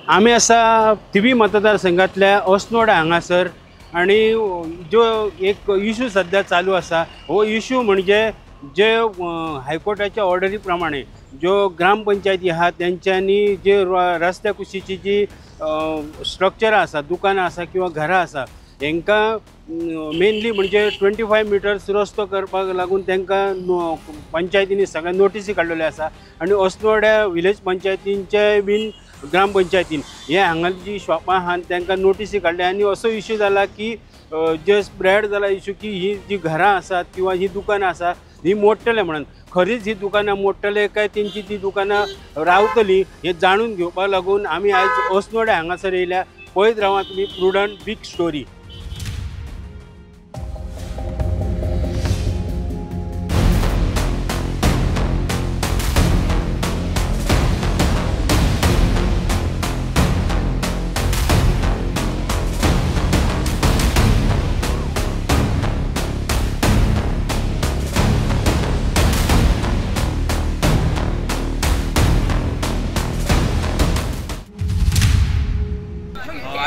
आमी आसा थिवी मतदारसंघातल्या अस्नोडा हांगासर आनी जो एक इशू सद्या चालू आसा हो इशू म्हणजे जे हायकोर्टाच्या ऑर्डरी प्रमाणे ज्यो ग्रामपंचायती आहा तेंच्यांनी जे रस्त्या कुशीची जी स्ट्रक्चरां आसा, दुकानां आसा किंवा घरां आसा हेंकां मेनली म्हणजे 25 मिटर्स रस्तो करपाक लागून तांकां पंचायतींनी सगळ्या नोटीसी काडलेल्यो आसा आनी अस्नोड्या विलेज पंचायतींचे बीन ग्रामपंचायतीन हे हांगा जी शॉपां आहा तांकां नोटीसी काडल्या आनी असो इशू जाला की जे स्प्रेड जाला इशू की ही जी घरां आसात किंवा ही दुकानां आसा ही मोडटले म्हणून. खरीच ही दुकानां मोडटले काय तेंची ती दुकानां रावतली हें जाणून घेवपाक लागून आमी आयज अस्नोड्या हांगासर येयल्या. पळयत रावा तुमी प्रुडंट बीग स्टोरी.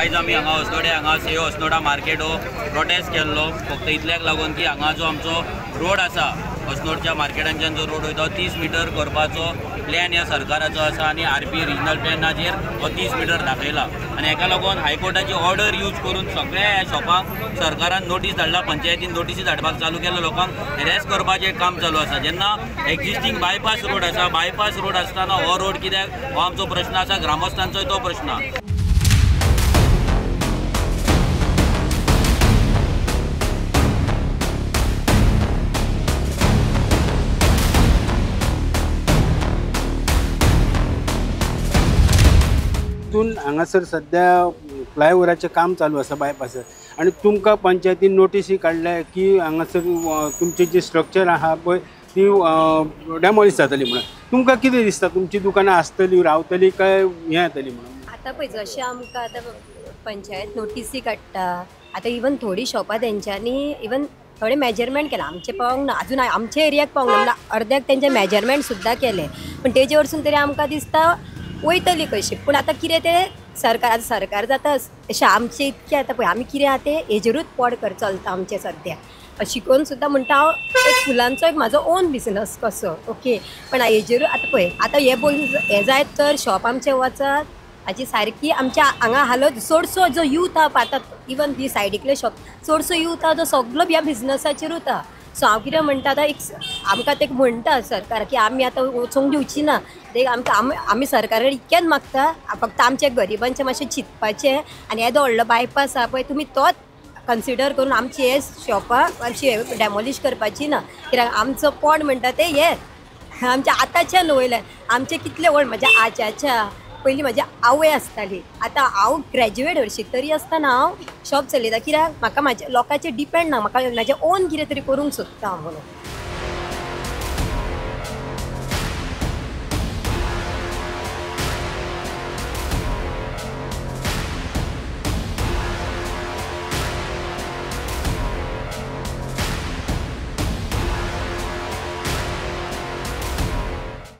आयज आमी हांगा अस्नोड्या हांगा सेव अस्नोडा मार्केट हो प्रोटेस्ट केल्लो फक्त इतल्याक लागून की हांगा जो आमचो रोड आसा अस्नोडच्या मार्केटांच्यान जो रोड वयता 30 मिटर करपाचो प्लॅन ह्या सरकाराचो आसा आनी आर पी रिजनल प्लॅनाचेर हो 30 मिटर दाखयला आनी हेका लागून हायकोर्टाची ऑर्डर यूज करून सगळ्या ह्या शॉपांक सरकारान नोटीस धाडला, पंचायतीन नोटीसी धाडपाक चालू केला, लोकांक हॅरेस करपाचें काम चालू आसा. जेन्ना एक्झिस्टींग बायपास रोड आसा, बायपास रोड आसतना हो रोड कित्याक हो आमचो प्रश्न आसा, ग्रामस्थांचोय तो प्रश्न. हांगासर सद्या फ्लायओवराचें काम चालू आसा बायपासार आनी तुमकां पंचायतीन नोटीसी काडल्या की हांगासर तुमचें जें स्ट्रक्चर आहा पळय ती डेमोलिश जातली म्हणून. तुमकां कितें दिसता, तुमची दुकानां आसतली रावतली काय हें जातली म्हणून? आतां पळय जशें आमकां आतां पंचायत नोटीसी काडटा, आतां इवन थोडीं शॉपां तेंच्यांनी इवन थोडे मेजरमेंट केलां, आमचें पावोंक ना अजून, आमच्या एरियाक पावोंक ना म्हणल्यार अर्द्याक तेंचें मेजरमेंट सुद्दां केलें, पूण तेजे वरसून तरी आमकां दिसता वयतली कशी. पूण आतां कितें तें सरकार आतां सरकार जाता अशें आमचें इतकें आतां पळय आमी कितें आहा तें हेजेरूच पोट कर चलता आमचें सद्या. शिकोवन सुद्दां म्हणटा हांव एक फुलांचो एक म्हाजो ओन बिजनस कसो ओके, पण हेजेरूच आतां पळय आतां हें बोल हें जायत तर शॉप आमचें वचत हाची सारकी आमच्या हांगा हालत. चडसो जो यूथ आहा आतां इवन ही सायडीकले शॉप चडसो यूथ आहा जो सगलो ह्या बिजनसाचेरूच आहा. सो हांव कितें म्हणटा आतां एक आमकां ते म्हणटा सरकार की आमी आतां वचोंक दिवची ना, ते आमकां आमी सरकारा इतक्यान मागता फक्त आमच्या गरिबांचें मातशें चिंतपाचें आनी येदो व्हडलो बायपास आहा पळय तुमी तोच कन्सिडर करून आमची हे शॉपां आमची डेमोलिश करपाची ना, कित्याक आमचो पोट म्हणटा तें हें आमच्या आतांच्यान वयल्यान आमचें कितलें व्हड म्हज्या आज्याच्या पयलीं म्हज्या आवय आसताली, आतां हांव ग्रॅज्युएट हरशीं तरी आसतना हांव शॉप चलयता कित्याक म्हाका म्हाज्या लोकांचेर डिपेंड ना, म्हाका म्हाजें ओन कितें तरी करूंक सोदता हांव म्हणून.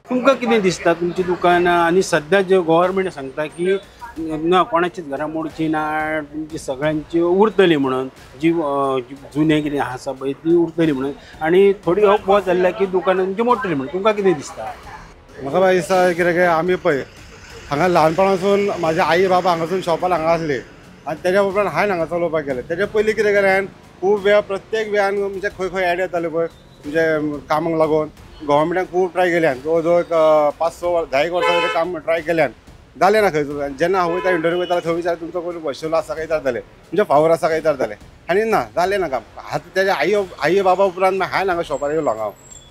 तुमकां कितें दिसता तुमची दुकानां आनी सद्या जे गव्हर्मेंट सांगता की ना कोणाचीच घरां मोडची ना, तुमची सगळ्यांची उरतली म्हणून, जी जुने कितें आसा पळय ती उरतली म्हणून आनी थोडी अफवा जाल्ल्या की दुकानां तुमची मोडटली म्हणून, तुमकां कितें दिसता? म्हाका दिसता कितें की आमी पळय हांगा ल्हानपणासून म्हाजे आई बाबा हांगासून शॉपार हांगा आसली आनी तेज्या उपरांत हांवें हांगा चलोवपाक गेलें. तेज्या पयलीं कितें केलें हांवें खूब वेळा प्रत्येक वेळान म्हणजे खंय खंय एड येताले पळय म्हणजे कामाक लागून गव्हर्मेंटान खूब ट्राय केल्यान, जवळ जवळ एक 5-6 10 वर्सां तरी काम ट्राय केल्यान जालें ना खंयच. जेन्ना हांव वयता इंटरव्यू वयतालो थंय विचार तुमचो कोण वशिलो आसा काय विचारताले, तुमचें फावर आसा काय विचारताले आनी ना जालें ना काम. आतां तेज्या आई आई बाबा उपरांत हांवें हांगा शॉपार येयलो, हांगा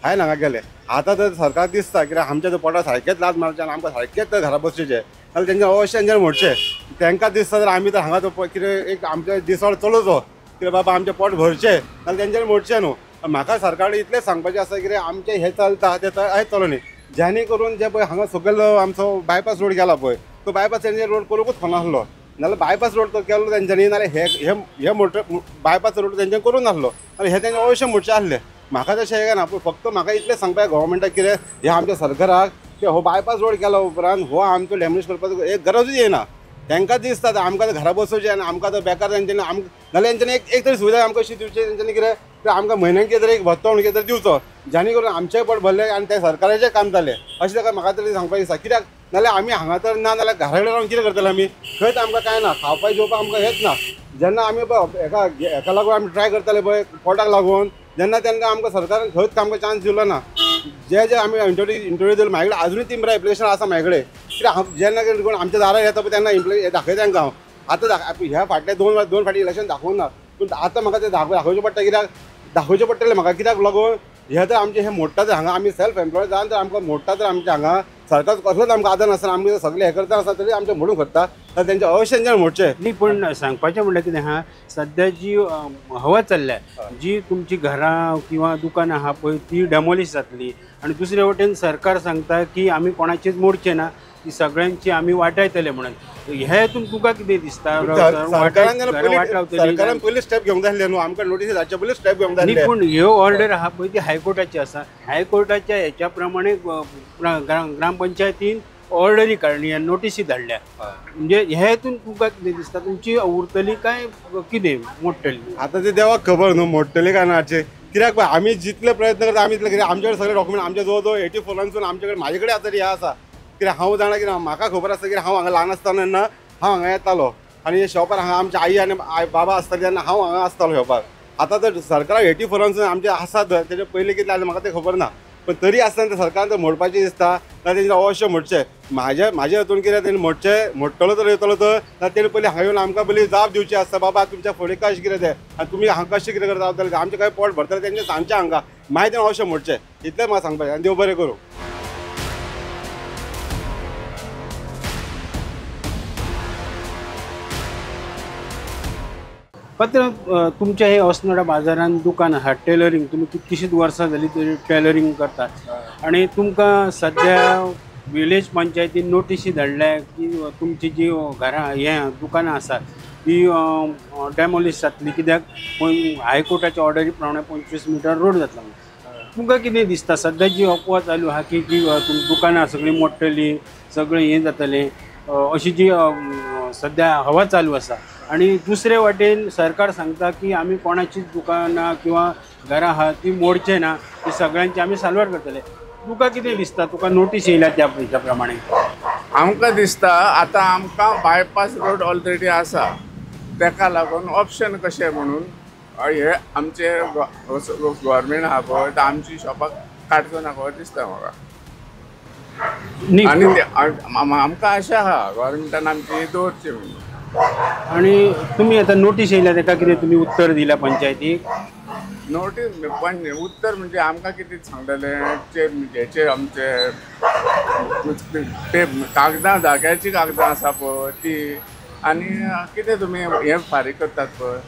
हांवें हांगा गेलें. आतां तर सरकार दिसता कित्याक आमच्या पोटार सारकेंच लात मारचें आनी आमकां सारकेंच घरा बसचें जाल्यार तेंच्या अवश्य तेंच्यानी म्हणचें. तांकां दिसता तर आमी तर हांगा तो कितें एक आमच्या दिसवाड चलोवचो कित्याक बाबा आमचें पोट भरचें जाल्यार तेंच्यांनी म्हणचें न्हू. म्हाका सरकार इतलें सांगपाचें आसा कितें आमचें हें चलता तें हें चलो न्ही, जेणे करून जे पळय हांगा सगळो आमचो बायपास रोड गेला पळय तो बायपास तेंचे रोड करूंकूच नासलो, नाल्यार बायपास रोड तो केलो तेंच्यांनी, नाल्यार हे हे मोटर बायपास रोड तेंच्यांनी करूंक नासलो आनी हे तेंचे अवश्य म्हणचें आसलें. म्हाका तशें हें ना, पूण फक्त म्हाका इतलें सांगपाक गव्हर्मेंटाक कितें हें आमच्या सरकाराक की हो बायपास रोड केल्या उपरांत हो आमचो डॅमेज करपाचो एक गरजूच येना. तांकां दिसता आमकां घरा बसोवचें आनी आमकां तर बेकार तेंच्यांनी आमकां नाल्यार तेंच्यांनी एक तरी सुविधा आमकां अशी दिवची तेंच्यांनी कितें तर आमकां म्हयन्याक कितें तरी एक भत्तो म्हणून कितें तरी दिवचो जेणे करून आमचें पोट भरलें आनी तें सरकाराचें काम जालें अशें ताका म्हाका तरी सांगपाक दिसता. कित्याक नाल्यार आमी हांगा तर ना जाल्यार घरा कडेन रावन कितें करतले आमी खंयच आमकां कांय ना खावपाक जेवपाक आमकां हेंच ना. जेन्ना आमी पळय हेका लागून आमी ट्राय करताले पळय पोटाक लागून जेन्ना तेन्ना आमकां सरकारान खंयच आमकां चान्स दिलो ना. जे जे आमी इंटरव्यू दिलो म्हाजे कडेन आजुनूय ती मरे एप्लिकेशन आसा म्हाजे कडेन कित्याक हांव जेन्ना कोण आमच्या दारार येता पळय तेन्ना दाखयता तांकां हांव आतां ह्या फाटल्या दोन फाटी इलेक्शन दाखोवंक ना पूण आतां म्हाका तें दाखोवचें पडटा कित्याक दाखोवचें पडटलें म्हाका कित्याक लागून हे तर आमचें हें मोडटा तर हांगा आमी सेल्फ एम्प्लॉय जावन तर आमकां मोडटा तर आमचें हांगा सरकार कसलोच आमकां आदार नासतना आमकां सगळें हें करता आसतना तरी आमचें मोडूंक सोदता तर तेंचे अवश्य तेंच्यान मोडचें न्ही. पण सांगपाचें म्हणल्यार कितें आहा सद्या जी हवा चल्ल्या जी तुमची घरां किंवा दुकानां आहा पळय ती डेमोलिश जातली आनी दुसरे वटेन सरकार सांगता की आमी कोणाचीच मोडचें ना ती सगळ्यांची आमी वाटायतले म्हणून हे हितून तुका कितें दिसता? सरकारान पयलीं स्टेप घेवंक जाय आसलें न्हू आमकां नोटीस धाडच्या पयलीं स्टेप घेवंक जाय. न्ही पूण ह्यो ऑर्डर आहा पळय ती हायकोर्टाची आसा हायकोर्टाच्या हेच्या प्रमाणे ग्रामपंचायतीन ऑर्डरी काडली आनी नोटीसी धाडल्या म्हणजे हे हितून तुका कितें दिसता तुमची उरतली काय कितें मोडटली? आतां ते देवाक खबर न्हू मोडटली काय ना कित्याक पळय आमी जितले प्रयत्न करता आमी तितले कित्याक आमचे कडेन सगळे डॉक्युमेंट आमचे जवळ जवळ 84 आमचे कडेन म्हाजे कडेन आतां हे आसा कित्याक हांव जाणा कित्याक म्हाका खबर आसा कित्याक हांव हांगा ल्हान आसतना तेन्ना हांव हांगा येतालो आनी शॉपार हांगा आमच्या आई आनी बाबा आसताली तेन्ना हांव हांगा आसतालो शॉपार. आतां तर सरकाराक 84 आमचे आसा तर तेजे पयलीं कितलें आसलें म्हाका तें खबर ना पण तरी आसतना ते सरकारान तर मोडपाचें दिसता ना तेंचे अवश्य मोडचें. म्हाजे हातून कितें तेणी मोडचें मोडटलो तर येतलो तर ना तेणी पयलीं हांगा येवन आमकां पयलीं जाप दिवची आसता बाबा तुमच्या फुडें कशें कितें तें आनी तुमी हांगा कशें कितें करता रावतले आमचें कांय पोट भरतलें तेंचें सांगचें हांगा मागीर तेणें अवश्य मोडचें इतलें म्हाका सांगपाचें आनी देव बरें करूं. मात्र तुमच्या हे अस्नोडा बाजारान दुकान आहा टेलरींग तुमी कितकीशींच वर्सां जाली तरी टेलरींग करतात आनी तुमकां सद्या विलेज पंचायतीन नोटीसी धाडल्या की तुमची जी घरां हे दुकानां आसात ती डेमोलिश जातली कित्याक हायकोर्टाच्या ऑर्डरी प्रमाणे 25 मिटर रोड जातलो. तुमकां कितें दिसता सद्या जी अफवा चालू आहा की जी दुकानां सगळीं मोडटलीं सगळें हें जातलें अशी जी सद्या हवा चालू आसा आनी दुसरे वाटेन सरकार सांगता की आमी कोणाचीच दुकानां किंवा घरां आहा ती मोडचे ना ती सगळ्यांची आमी साल्वार करतले. तुका कितें दिसता तुका नोटीस येयल्या त्या हेच्या प्रमाणे? आमकां दिसता आतां आमकां बायपास रोड ऑलरेडी आसा तेका लागून ऑप्शन कशें म्हणून हे आमचे गव्हर्मेंट आहा पळय ते आमची शॉपाक काडचो नाका दिसता म्हाका. आनी आमकां आशा आहा गव्हर्मेंटान आमची दवरची म्हणून. आनी तुमी आतां नोटीस येयल्या तेका कितें तुमी उत्तर दिल्या पंचायतीक? नोटीस पण उत्तर म्हणजे आमकां कितें सांगलेलें ते हेचे आमचे ते कागदां जाग्याची कागदां आसा पळय ती आनी कितें तुमी हें फारीक करतात पळय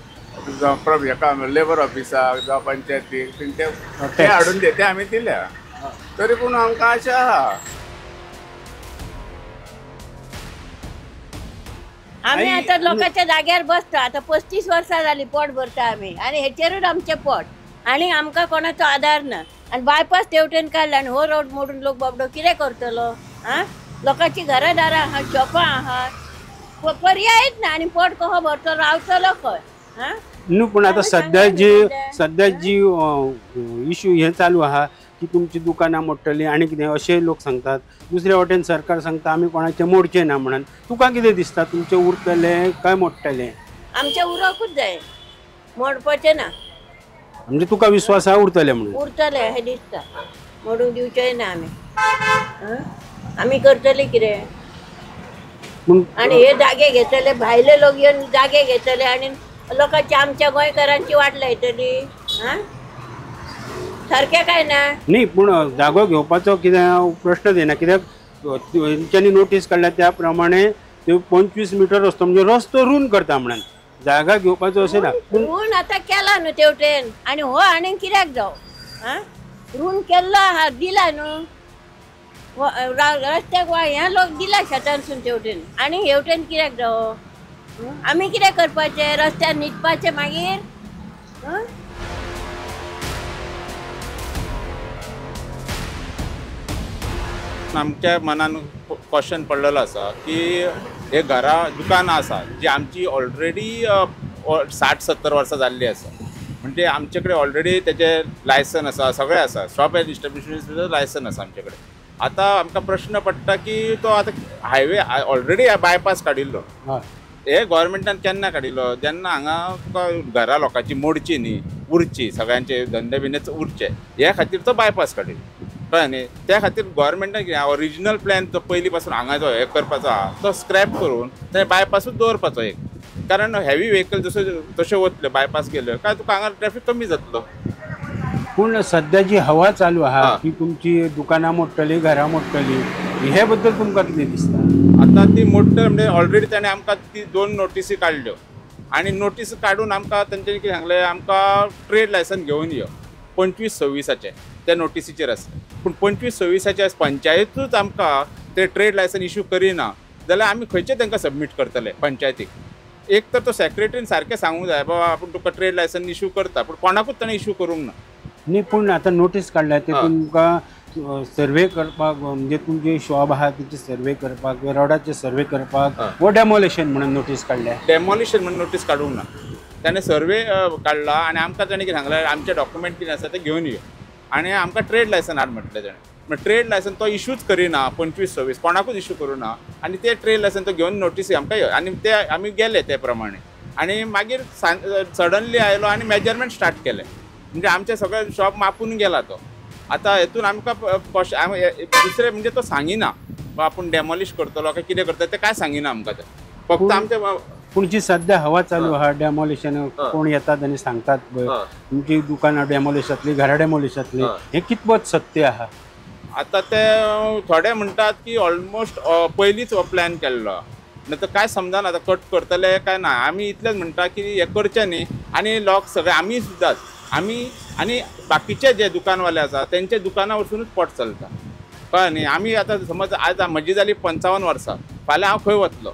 जावं हेका लेबर ऑफिसाक जावं पंचायतीक ते हाडून ते आमी दिल्या तरी पूण आमकां आशा आहा. आमी आतां लोकांच्या जाग्यार बसता आतां 35 वर्सां जालीं पोट भरता आमी आनी हेचेरूच आमचें पोट आनी आमकां कोणाचो आदार ना आनी बायपास तेवटेन काडला आनी हो रोड मोडून लोक बाबडो कितें करतलो आं? लोकांची घरां दारां आहा शॉपां आहा पर्यायच ना आनी पोट कसो भरतलो रावतलो खंय आं? न्हू पूण आतां सद्या जी इशू हें चालू आहा की तुमची दुकानां मोडटलीं आनी कितें अशें लोक सांगतात दुसरे वटेन सरकार सांगता आमी कोणाचें मोडचें ना म्हणून तुका कितें दिसता तुमचें उरतलें काय मोडटलें? आमचें उरकूच जाय मोडपाचें ना. म्हणजे तुका विश्वास आहा उरतलें म्हणून? उरतलें अशें दिसता मोडूंक दिवचें ना आमी आमी करतले कितें आनी हे जागे घेतले भायले लोक येवन जागे घेतले आनी लोकांची आमच्या गोंयकारांची वाट लायतली आं सारकें काय ना? न्ही पूण जागो घेवपाचो कितें प्रश्नच येना कित्याक तेंच्यांनी नोटीस काडल्या त्या प्रमाणे त्यो 25 मिटर रस्तो म्हणजे रस्तो रून करता म्हणून जागा घेवपाचो अशें ना. रून आतां केला न्हू तेवटेन आनी हो आनीक कित्याक जावं आं? रून केल्लो आहा दिला न्हू रस्त्याक वा हे लोक दिला शेतानसून तेवटेन आनी हेवटेन कित्याक जावं? आमी कितें करपाचें रस्त्यार न्हिदपाचें मागीर? आमच्या मनान क्वेश्चन पडलेलो आसा की हे घरां दुकानां आसा जी आमची ऑलरेडी 60-70 वर्सां जाल्ली आसा, म्हणजे आमचे कडेन ऑलरेडी तेजे लायसन आसा, सगळें आसा, शॉप एंड इस्टेब्लिशमेंट लायसन आसा आमचे कडेन. आतां आमकां प्रश्न पडटा की तो आतां हायवे ऑलरेडी बायपास काडिल्लो, हे गोवोरमेंटान केन्ना काडिल्लो, जेन्ना हांगा तुका घरां लोकांची मोडची न्ही, उरची, सगळ्यांचे धंदे बिंदे उरचे हे खातीर तो बायपास काडिल्लो, कळ्ळें न्ही. त्या खातीर गोवोरमेंटान कितें ओरिजिनल प्लॅन तो पयलीं पासून हांगा जो हे करपाचो आहा तो स्क्रॅप करून ते बायपासूच दवरपाचो एक, कारण हेवी व्हेकल जसो तशें वतले बायपास केल्यो काय तुका हांगा ट्रॅफिक कमी जातलो. पूण सद्या जी हवा चालू आहा की तुमची दुकानां मोडटली, घरां मोडटली, हे बद्दल तुमकां कितें दिसता? आतां ती मोडटली म्हणजे ऑलरेडी ताणें आमकां ती 2 नोटीसी काडल्यो आनी नोटीस काडून आमकां तेंच्यांनी कितें सांगलें, आमकां ट्रेड लायसन घेवन यो 25-26 त्या नोटीसीचेर आसलें. पूण 25-26 पंचायतूच आमकां ते ट्रेड लायसन इशू करिना जाल्यार आमी खंयचें तांकां सबमीट करतले पंचायतीक? एक तर तो सेक्रेटरीन सारकें सांगूंक जाय बाबा आपूण तुका ट्रेड लायसन इशू करता, पूण कोणाकूच ताणें इशू करूंक ना. न्ही, पूण आतां नोटीस काडल्या ते तुमकां सर्वे करपाक, म्हणजे तुमची शॉप आहा तेची सर्वे करपाक, रोडाचे सर्वे करपाक, वो डेमोलिशन म्हणून नोटीस काडल्या? डेमोलिशन म्हणून नोटीस काडूंक ना, ताणें सर्वे काडला आनी आमकां ताणें कितें सांगलें, आमचे डॉक्युमेंट कितें आसा ते घेवन यो आनी आमकां ट्रेड लायसन हाड म्हटलें ताणें. म्हण ट्रेड लायसन तो इशूच करिना 25-26 कोणाकूच इशू करूना आनी ते ट्रेड लायसन तो घेवन नोटीस आमकां यो आनी ते आमी गेले ते प्रमाणे आनी मागीर सडनली आयलो आनी मेजरमेंट स्टार्ट केलें, म्हणजे आमचें सगळें शॉप मापून गेला तो. आतां हेतून आमकां दुसरें म्हणजे तो सांगिना आपूण डेमोलिश करतलो काय कितें करतलो तें कांय सांगिना आमकां, तें फक्त आमचें. पूण जी सद्या हवा चालू आहा डेमोलिशन, कोण येतात आनी सांगतात तुमची दुकानां डेमोलिश जातली, घरां डेमोलिश जातली, हें कितपत सत्य आहा? आतां ते थोडे म्हणटात की ऑलमोस्ट पयलींच हो प्लॅन केल्लो, ना तर कांय समजना आतां कट करतले काय ना. आमी इतलेंच म्हणटा की हें करचें न्ही आनी लोक सगळे आमी सुद्दां आमी आनी बाकीचे जे दुकानवाले आसा तेंच्या दुकानां वचुनूच पोट चलता, कळ्ळें न्ही. आमी आतां समज आज म्हजी जाली 55 वर्सां, फाल्यां हांव खंय वतलो,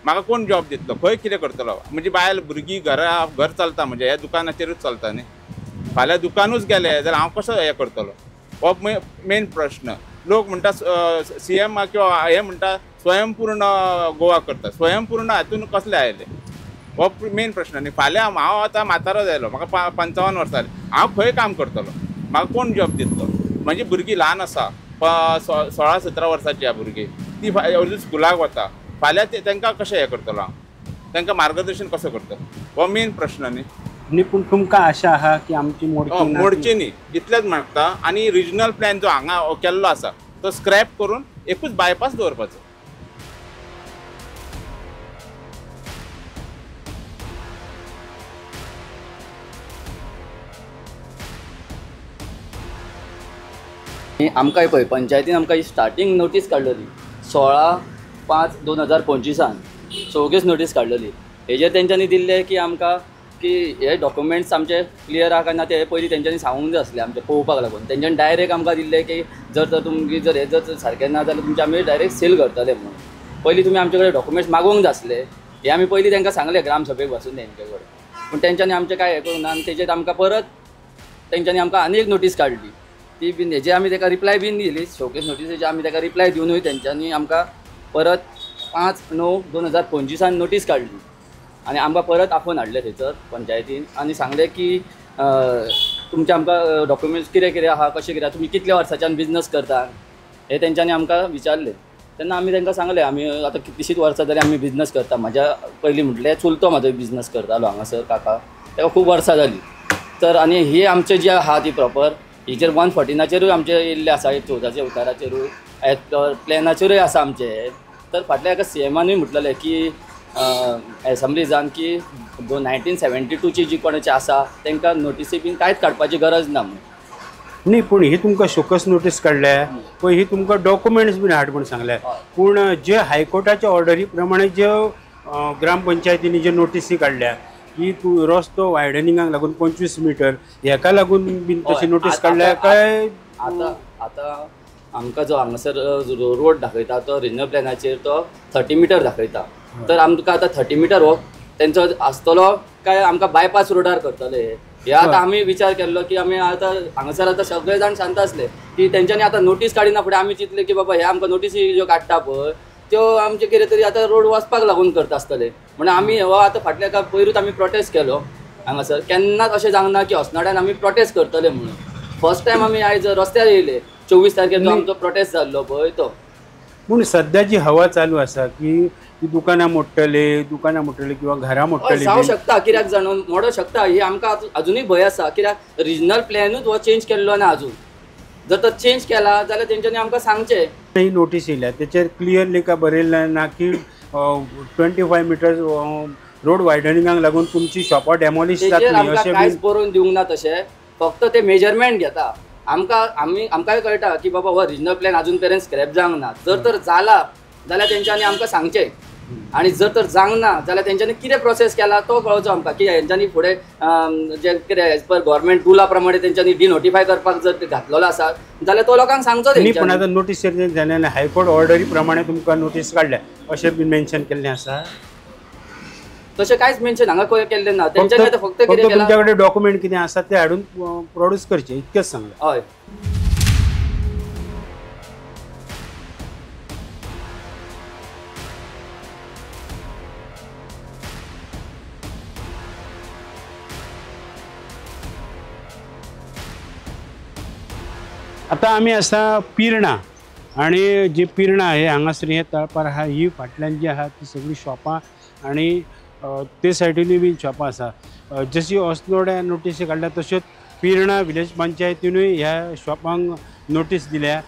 म्हाका कोण जॉब दितलो, खंय कितें करतलो, म्हजी बायल भुरगीं घरा घर चलता म्हणजे ह्या दुकानाचेरूच चलता न्ही. फाल्यां दुकानूच गेलें जाल्यार हांव कसो हें करतलो, हो मेन प्रश्न. लोक म्हणटा सी एम किंवा हे म्हणटा स्वयंपूर्ण गोवा करता, स्वयंपूर्ण हातून कसलें आयलें, हो मेन प्रश्न न्ही. फाल्यां हांव आतां म्हातारो जालो, म्हाका 55 वर्सां जालीं, हांव खंय काम करतलो, म्हाका कोण जॉब दितलो, म्हजी भुरगीं ल्हान आसा, 16-17 वर्सांची आहा भुरगीं, ती अजून स्कुलाक वता, फाल्यां तांकां कशें हें करतलो हांव, तांकां मार्गदर्शन कसो करतलो, हो मेन प्रश्न न्ही. न्ही, पूण तुमकां आशा आहा की आमची मोडची न्ही इतलेंच मागता आनी रिजनल प्लॅन जो हांगा केल्लो आसा तो स्क्रॅप करून एकूच बायपास दवरपाचो. आमकां पळय पंचायतीन आमकां स्टार्टींग नोटीस काडलेली 16/5/2025 चौगीस नोटीस काडलेली. हेजेर तेंच्यांनी दिल्लें की आमकां की हे डॉक्युमेंट्स आमचे क्लियर आहा काय ना ते पयलीं तेंच्यांनी सांगूंक जाय आसलें आमचें पळोवपाक लागून. तेंच्यांनी डायरेक्ट आमकां दिल्लें की जर तर तुमची जर हे जर सारकें ना जाल्यार तुमचें आमी डायरेक्ट सेल करतले म्हणून. पयलीं तुमी आमचे कडेन डॉक्युमेंट्स मागोवंक जाय आसले, हे आमी पयलीं तांकां सांगलें ग्रामसभेक बसून तेंचे कडेन, पूण तेंच्यांनी आमचें कांय हें करूंक ना. आनी तेजेर आमकां परत तेंच्यांनी आमकां आनी एक नोटीस काडली, ती बीन हेजे आमी ताका रिप्लाय बीन दिली, शोकेस नोटीसेचे आमी ताका रिप्लाय दिवनूय तेंच्यांनी आमकां परत 5/9/2025 नोटीस काडली आनी आमकां परत आफोवन हाडलें थंयसर पंचायतीन आनी सांगलें की तुमचे आमकां डॉक्युमेंट्स कितें कितें आहा, कशें कितें, तुमी कितल्या वर्साच्यान बिजनस करता हें तेंच्यांनी आमकां विचारलें. तेन्ना आमी तांकां सांगलें आमी आतां कितलींशींच वर्सां जालीं आमी बिजनस करता, म्हाज्या पयलीं म्हटलें चुलतो म्हाजो बिजनस करतालो हांगासर काका, ताका खूब वर्सां जालीं. तर आनी ही आमचे जी आहा ती प्रॉपर हेचेर 114चेरूय आमचे येयल्ले आसा, 14च्या उताराचेरूय प्लॅनाचेरूय आसा आमचे. तर फाटल्या एका सी एमानूय म्हटलेलें की एसेंब्ली जावन की 1972ची जी कोणाची आसा तांकां नोटीसी बीन कांयच काडपाची गरज ना म्हणून. न्ही, पूण ही तुमकां शोकस नोटीस काडल्या पळय, ही तुमकां डॉक्युमेंट्स बीन हाड म्हूण सांगल्या, पूण जे हायकोर्टाच्या ऑर्डरी प्रमाणे ज्यो ग्रामपंचायतींनी ज्यो नोटीसी काडल्या की तूं रस्तो वायडनिंगाक लागून 25 मिटर हेका लागून बीन तशी नोटीस काडल्या काय? आतां आतां आमकां जो हांगासर रोड दाखयता तो रिजनल प्लॅनाचेर तो 30 मिटर दाखयता, तर आमकां आतां 30 मिटर हो तेंचो आसतलो काय आमकां बायपास रोडार करतले हे आतां आमी विचार केल्लो की आमी आतां हांगासर आतां सगळे जाण शांत आसले की तेंच्यांनी आतां नोटीस काडिना फुडें आमी चिंतलें की बाबा हे आमकां नोटीसी ज्यो काडटा पळय त्यो आमचे कितें तरी आतां रोड वचपाक लागून करता आसतले म्हणून आमी हो आतां फाटल्या का पयरूच आमी प्रोटेस्ट केलो हांगासर. केन्नाच अशें जावंक ना की अस्नोड्यान आमी प्रोटेस्ट करतले म्हणून. फर्स्ट टायम आमी आयज रस्त्यार येयले 24 तारखेर जो आमचो प्रोटेस्ट जाल्लो पळय तो. पूण सध्या जी हवा चालू आसा की ती दुकानां मोडटले, दुकानां मोडटले किंवा घरां मोडटले, जावं शकता कित्याक जाणून मोडूंक शकता ही आमकां अजुनूय भंय आसा कित्याक रिजनल प्लॅनूच हो चेंज केल्लो ना अजून. जर तो चेंज केला जाल्यार तेंच्यांनी आमकां सांगचें. ही नोटीस येयल्या तेचेर क्लियरली काय बरयल्लें ना की 25 मिटर्स रोड वायडनिंगाक लागून तुमची शॉपां डेमोलिश जातली अशें कांयच बरोवन दिवंक ना. तशें फक्त ते मेजरमेंट घेता. आमकां आमी आमकांय कळटा की बाबा हो रिजनल प्लॅन अजून पर्यंत स्क्रॅप जावंक ना. जर तर जाला जाल्यार तेंच्यांनी आमकां सांगचें आनी जर तर जावंक ना जाल्यार तेंच्यांनी कितें प्रोसेस केला तो कळचो आमकां की हेंच्यांनी फुडें जे कितें एज पर गव्हर्मेंट रुला प्रमाणे तेंच्यांनी डिनोटिफाय करपाक जर घातलेलो आसा जाल्यार तो लोकांक सांगचो. न्ही, पूण आतां नोटीस जाल्यार हायकोर्ट ऑर्डरी प्रमाणे तुमकां नोटीस काडल्या अशें बी मेन्शन केल्लें आसा. तशें कांयच मेन्शन हांगा केल्लें ना. तेंच्यांनी आतां फक्त कितें केलां, तुमच्या कडेन डॉक्युमेंट कितें आसा ते हाडून प्रोड्यूस करचें इतकेंच सांगलें. हय. आतां आमी आसा पिर्णा आनी जी पिर्णा हे हांगासर हे तळपार आहा ही फाटल्यान जी आहा ती सगळीं शॉपां आनी ते सायडीनूय बी शॉपां आसा. जशी अस्नोड्या नोटीस काडल्या तश्योच पिर्णा विलेज पंचायतीनूय ह्या शॉपांक नोटीस दिल्या.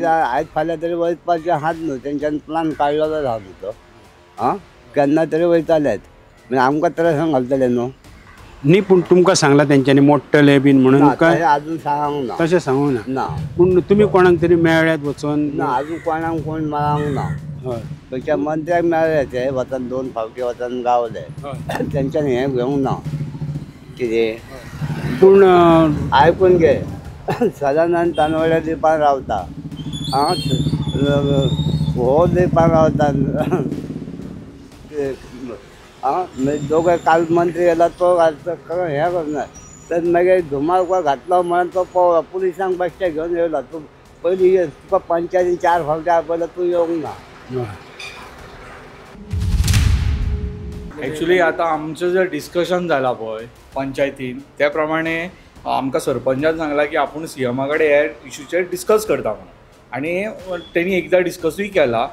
आयज फाल्यां तरी वचपाचें आहात न्हू, तेंच्यान प्लान काडलेलो आहा न्हू तो. आं, केन्ना तरी वयतालेच म्हणजे आमकां त्रासान घालतले न्हू. न्ही, पूण तुमकां सांगलां तेंच्यांनी मोडटले बीन म्हणून काय अजून सांगूंक ना? तशें सांगूंक ना. ना, पूण तुमी कोणाक तरी मेळ्ळ्यात वचोन? ना, अजून कोणाक कोण मेळोंक ना. हय, खंयच्या मंत्र्याक मेळ्ळे ते वचन 2 फावटी वचन गावले, तेंच्यांनी हें घेवंक ना कितें. पूण आयकून घे, सदानंद तानवड्या दिपान रावता, आं हो दिपान रावता, आं मागीर दोगांय काल मंत्री येयला तो हें करना तर मागीर धुमाळ घातलो म्हणून तो पळोवला पुलिसांक बेश्टे घेवन येयला. तूं पयलीं तुका पंचायतीन 4 फावटी आपयला, तूं येवंक ना. एक्चुली आतां आमचें जें डिस्कशन जालां पळय पंचायतीन त्या प्रमाणे आमकां सरपंचान सांगलां की आपूण सीएमा कडेन ह्या इशूचेर डिस्कस करता म्हणून आनी तेणी एकदां डिस्कसूय केला.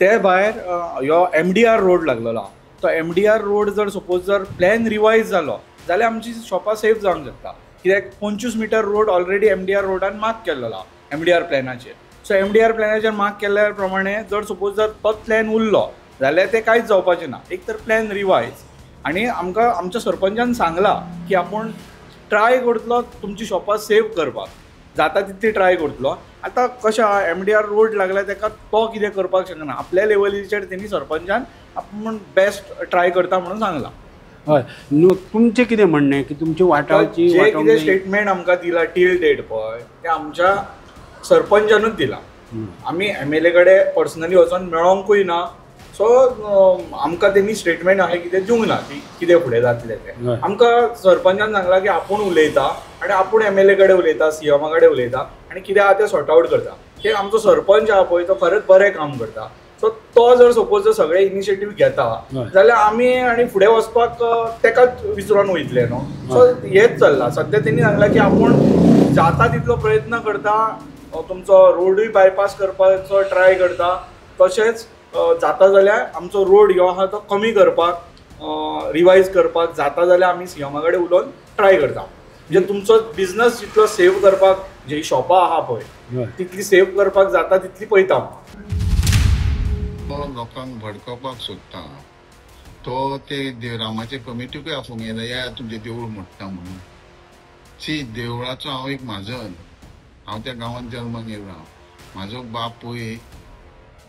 ते भायर ह्यो MDR road लागलेलो आहा, तो MDR road जर सपोज जर प्लॅन रिवायज जालो जाल्यार आमची शॉपां सेफ जावंक शकता. कित्याक 25 मिटर रोड ऑलरेडी MDR रोडान मार्क केल्लो आहा MDR प्लॅनाचेर. सो MDR प्लॅनाचेर मार्क केल्ल्या प्रमाणे जर सपोज जर तोच प्लॅन उरलो जाल्यार तें कांयच जावपाचें ना. एक तर प्लॅन रिवायज आनी आमकां आमच्या सरपंचान सांगलां की आपूण ट्राय करतलो तुमची शॉपां सेव करपाक, जाता तितली ट्राय करतलो. आतां कशें आहा MDR road लागल्या तेका तो कितें करपाक शकना, आपल्या लेवलीचेर तेणी सरपंचान आपूण बेस्ट ट्राय करता म्हणून सांगलां. हय, तुमचें कितें म्हणणें की तुमची वाटावची जे कितें स्टेटमेंट आमकां दिलां टील डेट पळय तें आमच्या सरपंचानूच दिलां. आमी MLA कडेन पर्सनली वचोन मेळोंकूय ना. सो आमकां तेणी स्टेटमेंट अशें कितें दिवंक ना की कितें फुडें जातलें तें. आमकां सरपंचान सांगलां की आपूण उलयता आनी आपूण MLA कडेन उलयता, सीएमा कडेन उलयता आनी कितें आहा तें सॉर्ट आवट करता. ते आमचो सरपंच आहा पळय तो खरेंच बरें काम करता. सो तो जर सपोज जर सगळे इनिशिएटीव घेता जाल्यार आमी आनी फुडें वचपाक तेकाच विसरून वयतले न्हू. सो हेंच चल्लां सद्या. तेणी सांगलां की आपूण जाता तितलो प्रयत्न करता, तुमचो रोडूय बायपास करपाचो ट्राय करता, तशेंच जाता जाल्यार आमचो रोड ह्यो आहा तो कमी करपाक, रिवायज करपाक जाता जाल्यार आमी सीएमा कडेन उलोवन ट्राय करता. म्हणजे तुमचो बिजनस जितलो सेव करपाक, जी शॉपां आहा पळय तितली सेव करपाक जाता तितली पळयता. तो लोकांक भडकोवपाक सोदता, तो ते रामाचे कमिटीकूय आपोवंक येयला, या तुमचें देवूळ मोडटा म्हणून. शी, देवळाचो हांव एक म्हाजन, हांव त्या गांवांत जल्माक येयला. म्हाजो बापूय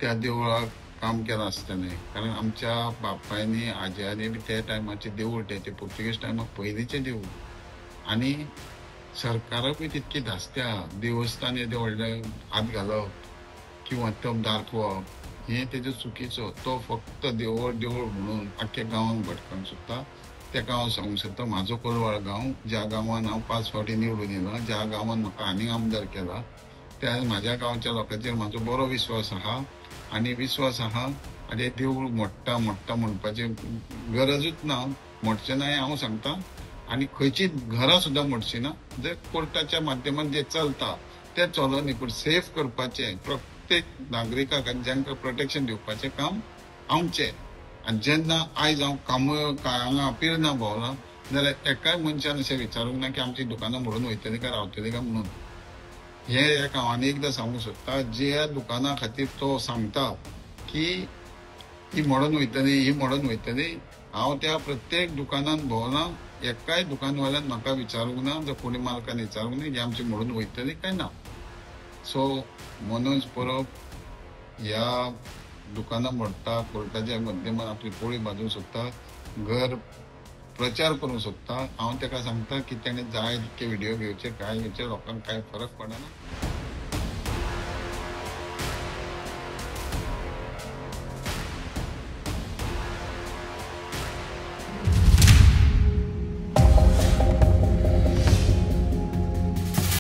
त्या देवळाक काम केलां आसतलें, कारण आमच्या बापायनी आजयांनी बी त्या टायमाचें देवूळ, तें पुर्तुगेज टायमार पयलींचें देवूळ. आनी सरकाराकूय तितकी धास्ती आहा, देवस्थान येदें व्हडलें हात घालप किंवा तो दाखोवप हें तेजो चुकीचो. तो फक्त देवूळ देवूळ म्हणून आख्ख्या गांवांक भटकावंक सोदता, ताका हांव सांगूंक सोदता, म्हाजो कोलवाळ गांव, ज्या गांवान हांव 5 फावटी निवडून येयला, ज्या गांवान म्हाका आनीक आमदार केला, त्या म्हाज्या गांवच्या लोकांचेर म्हाजो बरो विस्वास आहा आनी विस्वास आहा. आनी देवूळ मोडटा मोडटा म्हणपाची गरजूच ना, मोडचें ना हें हांव सांगता. आनी खंयची घरां सुद्दां मोडची ना, जर कोर्टाच्या माध्यमान जें चलता तें चलोनी, पूण सेफ करपाचें प्रत्येक नागरिकाक आनी जांकां प्रोटेक्शन दिवपाचें काम आमचें. आनी जेन्ना आयज हांव हांगा पिर्ना भोंवला जाल्यार एकाय मनशान अशें विचारूंक ना की आमची दुकानां मोडून वयतली काय रावतली काय म्हणून. हें एक हांव आनी एकदां सांगूंक सोदता, ज्या दुकानां खातीर तो सांगता की ही मोडून वयतली ही मोडून वयतली, हांव त्या प्रत्येक दुकानान भोंवला, एकाय दुकानवाल्यान म्हाका विचारूंक ना, जर कोणी मालकान विचारूंक ना ही आमची मोडून वयतली काय ना. सो मनोज परब ह्या दुकानां मोडटा, कोर्टाच्या माध्यमान आपली पोळी बांदूंक सोदता, घर प्रचार करूंक सोदता. हांव ताका सांगता की ताणें जाय तितके व्हिडियो घेवचे, काय घेवचे, लोकांक कांय फरक पडना.